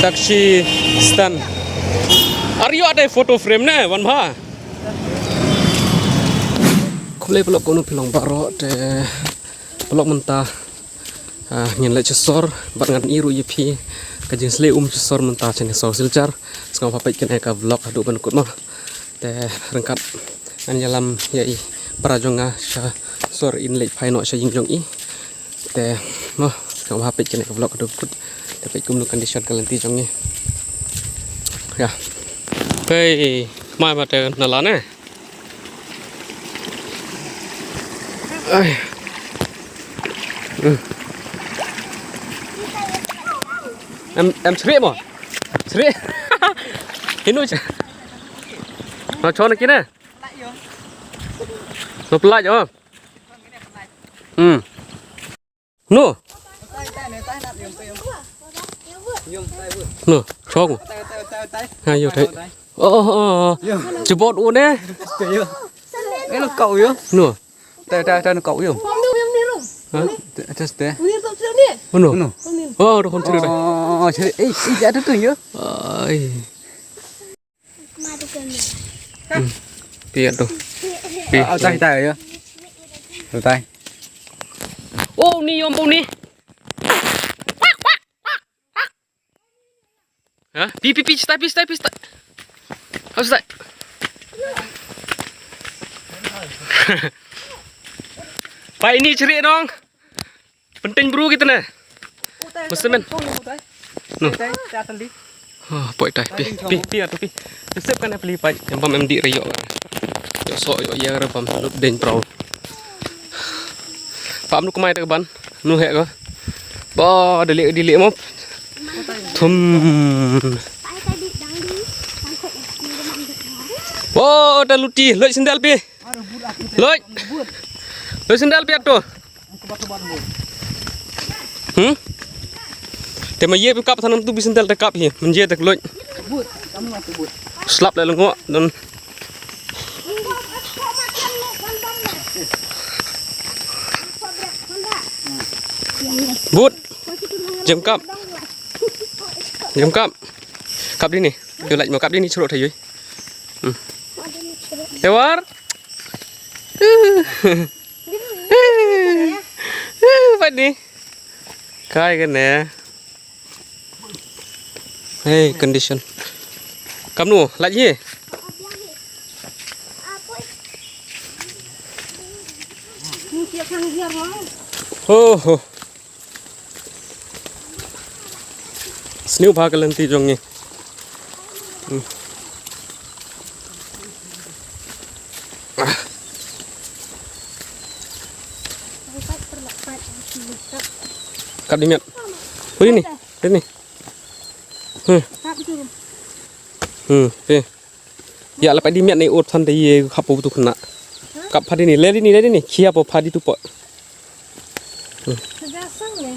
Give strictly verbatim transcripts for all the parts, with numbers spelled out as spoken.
Sakshi stand. Are you at a photo frame ne? Wan bha. Khublei paralok, kumno phi long baroh te paralok mynta. Ah, ngin leit sha sor, bad ngan ïa ruh ïa phi ka jingshlei um sha sor mynta sha ne sor Silchar. Sngewbha peit kane ka vlog haduh ban kut mo. Te ryngkat ngan ïalam ïa i para jong nga sha sor, in leit phai noh sha ïing jong i. Te mo, sngewbha peit kane ka vlog haduh ban kut. Te peit kumno condition ka lynti jong ngi. Ïa. Hei, mai ma te na la ne. Ai. Hmm. Em, em sri mo? Sri. Hinu cha. Ma chon kine. No pelaj oh. Hmm. No. No, chong. Ha, yo, thai. Oh, oh, oh. Yo. Chibot u ne. Yo. Eh, lo kau yo. No. Tai, tai, tai, kau yo. Ha? Atas te. No. No. Oh, dah kon cerita. Oh, oh, oh, cari. Eh, eh, ada tu yo. Ai. Hmm. Pi atu. Pi. Ah, tai, tai, ya. Tai. Oh, ni, om, oh, ni. Ha? Pi, pi, pi, stai, pi, stai, pi, stai. Hap stai. Pai ni cerik dong. Penting bru kita ne. Mesti men. No. Oh, poi tai. Pi, pi, pi, atu pi. Sep kan peli pai. Yang bam em di reyok. Yok sok, yok ya, bam lut deng perahu. Pam nu kemai tak ban. Nu hek ko. Ba, delik, delik mop. Thum. Ba, dah luti. Loj sendal pi. Loj. Loj sendal pi atu. Hmm? Te ma ye pi kap thanam tu bi sendal te kap hi. Menje te loj. Slap le lengok dan. But. Jem kap. Jem kap. Kap di ni. Yo laj mo kap di ni churuk thayu. Hmm. Ewar. Pat ni. Kai kane. Hey, condition. Kamnu, laj hi. Oh, oh. Sniew bha ka lynti jong ngi. Hmm. Ah. Kat di miat. Ui ni, ni. Hmm. Hmm, eh. Ya, lepas di miat ni ut than de ye kap tu kena. Kap padi ni, leli ni, leli ni. Kia po padi tu po. Hmm. Seja sang ni.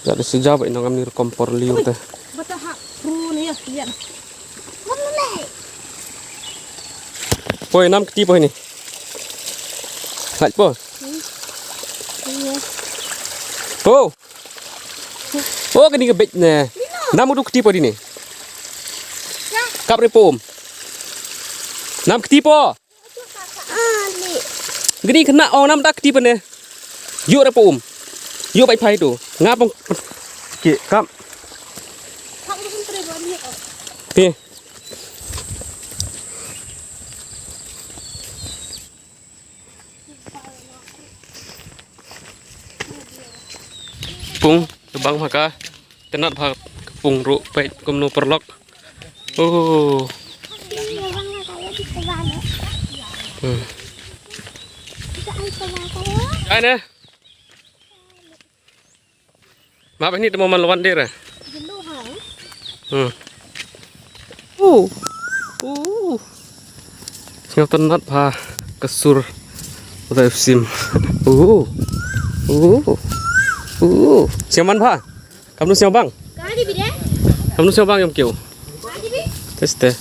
Ya, di seja ba inong am ni rukom por liu te. Bata ha pru ni ya, ya. Poi nam keti po ni. Laj po. Hmm. Iya. Po. Oh, kani ka bej ne. Nam udu kti po di ne. Kap re po um. Nam kti po. Gani kena oh nam da kti po ne. Yu re po um. Yu bai phai tu. Nga pong. Ki kap. Pi. Pung, bang bha ka, tynat bha ka pung ruh peit kumno paralok. Oh. Hmm. Ai ne. Ma ba ni te mo man lawan de re. Hmm. Uh. Uh. Sngewtynnat bha ka sur. Utai sim. Uh. Uh. Uh. Sngewman bha. Kamnu sngewbang. Kamnu sngewbang ïa u kiew. Teste.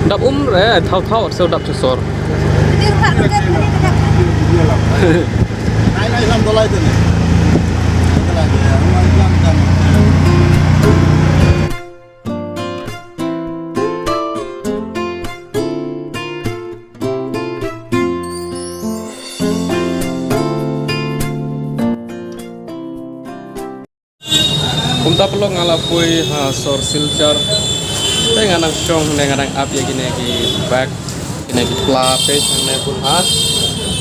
Dap um re, thaw thaw, sngewdap chusor. Ai, ai, lam dolai tu ni. Dolai tu ya, lam kan. Te paralok, nga la poi ha sor Silchar. Te nga nang shong ne nga nang ap ïa kine ki bag, kine ki pla peit hangne bun ha.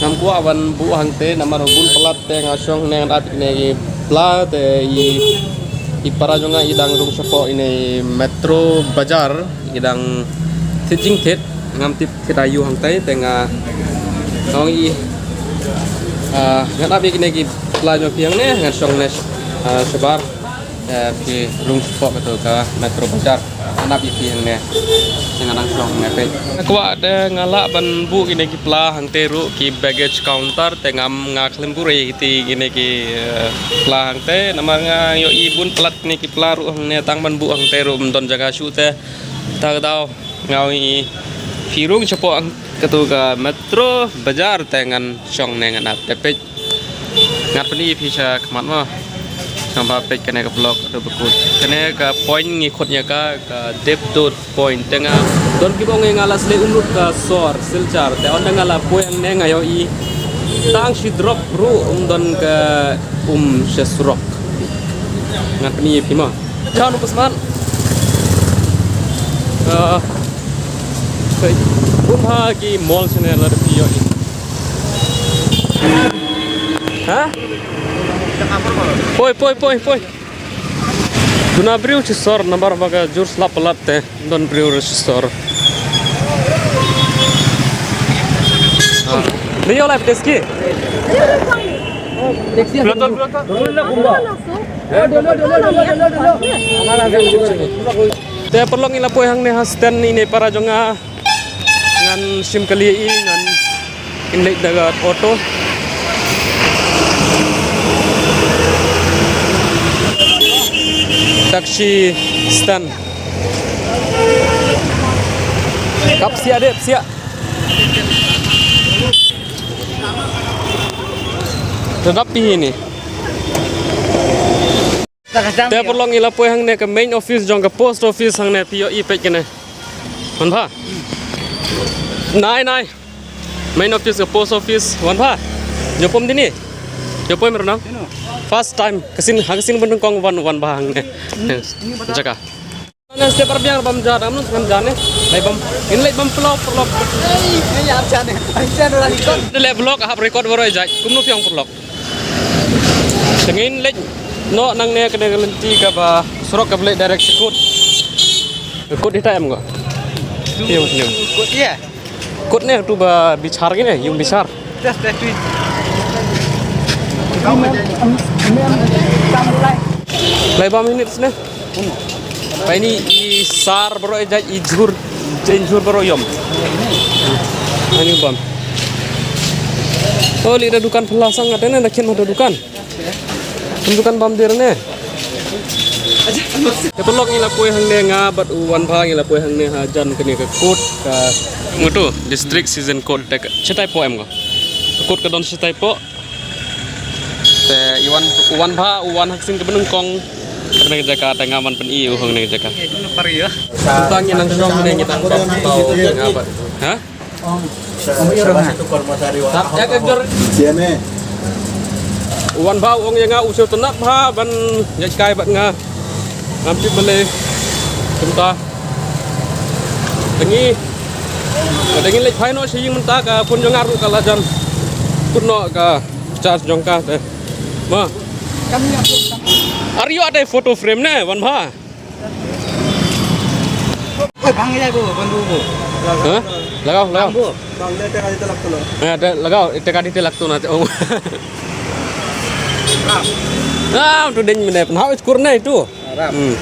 Ngam kwah ban buh hangte namar bun palat, te nga shong ne nga ap kine ki pla, te i, i para jong nga i dang rung shapoh ine i Metro Bazar, i dang thied jingthied, ngam tip thied aïu hangtai, te nga ong i, ah, ngan ap ïa kine ki pla jong phi hangne, ngan shong ne, ah, shabar. Eh, phi rung shapoh kato ka Metro Bazar. Ngan ap ïa phi hangne. Te nga nang shong hangne peit. Nga kwah te nga lah ban buh kine ki pla hangte ruh, ki baggage counter, te ngam, nga khlem buh re ïa kine ki, eh, pla hangte namar nga ïohi bun palat kine ki pla ruh hangne, tang ban buh hangte ruh ym don jaka shuh te. Ta ka daw nga ong i phi rung shapoh kato ka Metro Bazar te ngan shong ne ngan ap te peit. Ngan pyni ïa phi sha khmat mo. Shong ba peit kane ka vlog, to ba kut. Kane ka point ngi khot ïa ka, ka Depdot Point. Te nga don kiba ong ïa nga la sleh um lut ka sor Silchar. Te ynda nga la poi hangne nga ïohi tang shi drop ruh ym don ka um sha surok. Ngan pyni ïa phi mo. Chao, no, Usman. Ah, okay. Kum ha ki mall shane la da phi ïohi. Ha? Poi, poi, poi, poi. Duna briew shi sor namar ba ka jur slap palat te. Don briew shi sor. Ni yo live deski. Te paralok, ngi la poi hangne ha stand ine para jong nga. Ngan shim kali i ngan in leit da ka auto. Taxi stand. Kap sia dep sia. Tadap pi ini. Te paralok, ngi la poi hangne ka main office jong ka post office hangne, phi ïohi peit kane. Wan bha. Nai nai. Main office ka post office, wan bha. Jopom dini. Jopom renang. First time ka sien, ha ka sien banyngkong wan, wan bha hangne. Jaka. Ngan step ar biang bam ja, dam nus ngan ja ne. Lai bam. In lai bam vlog, vlog. Ei, ni ap ja ne. Ai ja ne, record. Ni lai vlog, hap record baroh jait. Kumno phi ong vlog. Te ngin leit noh nangne ka dei ka lynti kaba surok kaba leit direct sha kot. Kot ita em ko. Kot ïa. Kot ne tu ba bichar kine, yung bichar. Just that we. Lai bam minit sne. Ba ini i sar baroh i jait i jhur, i jhur baroh ïom. Ani bam. Oh, lei da dukan phew la sang, nga te ne da kien ma da dukan. Kum dukan bam dir ne. Te paralok, ngi la poi hangne, nga bad u Wanbha ngi la poi hangne hajan kane ka kot ka. Mutu, District Session Court te ka, shatai poh em ko. Kot ka don shatai poh. Te i Wan, u Wanbha u wan ha ka sien kaba nyngkong. Kane ka jaka te nga man pyni u hangne ka jaka. Tang ngi nang shong hangne ngi tang bam tau nga bad. Ha? U Wanbha u ong ïa nga u shu tynnat bha ban ïaid kai bad nga. Ngam tip balei. Kumta. Te ngi. Te ngi leit phai noh sha ïing mynta, ka phone jong nga ruh ka la jan kut noh ka charge jong ka te. Ma. Are you at a photo frame ne, Wanbha? Oi, bhang jai bo, bandu bo. Ha? Lagao, lagao. Bhang bo. Bhang de teka dite lagto na. Ha, de lagao, teka dite lagto na te ong. Ram. Ah, tu deng mene, pynhap skur ne tu. Ram. Hmm.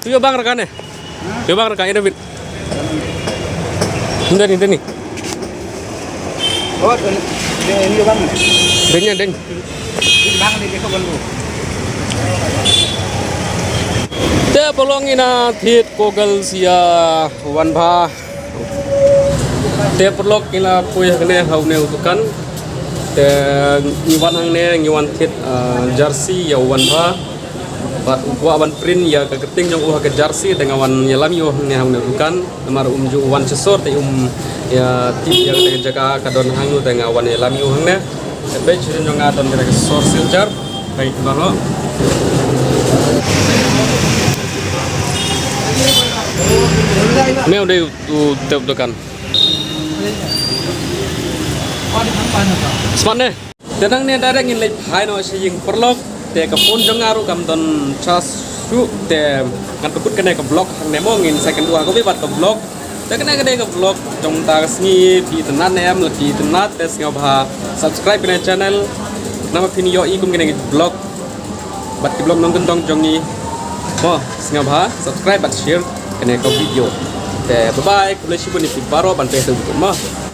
Tu yo bang raka ne. Yo bang raka ina bit. Ini, ini, ini. Oh, ini, ini bang. Deng ya, deng. Te paralok, ngi na thied kogel sha ïa u Wanbha. Te paralok, ngi la poi hangne ha une u dukan. Te ngi wan hangne ngi wan thied, ah, jersey ïa u Wanbha. Bad u kwah ban print ïa ka kyrteng jong u ha ka jersey, te nga wan ïalam ïa u hangne ha une u dukan. Namar um ju wan sha sor te um ïa tip ïa kata ka jaka ka don hangno, te nga wan ïalam ïa u hangne. Te peit sha jong nga don kata ka sor Silchar. Peit baroh. Ne u dei u te u dukan. Smat ne. Te nangne direct ngin leit phai noh sha ïing paralok. Te ka phone jong nga ruh kam don charge shuh, te ngan pynkut kane ka vlog hangne mo, ngin sa kynduh ha kawei pat ka vlog. Te kane ka dei ka vlog jong mynta ka sngi, phi itynnad ne em, lada phi itynnad te sngewbha subscribe kane channel. Namar phin ïohi kum kane ka vlog bad ki vlog nongkyndong jong ngi. Mo, sngewbha subscribe bad share kane ka video. Te bye bye, khublei shibun ïa phi baroh, ban peit ha ka video mo.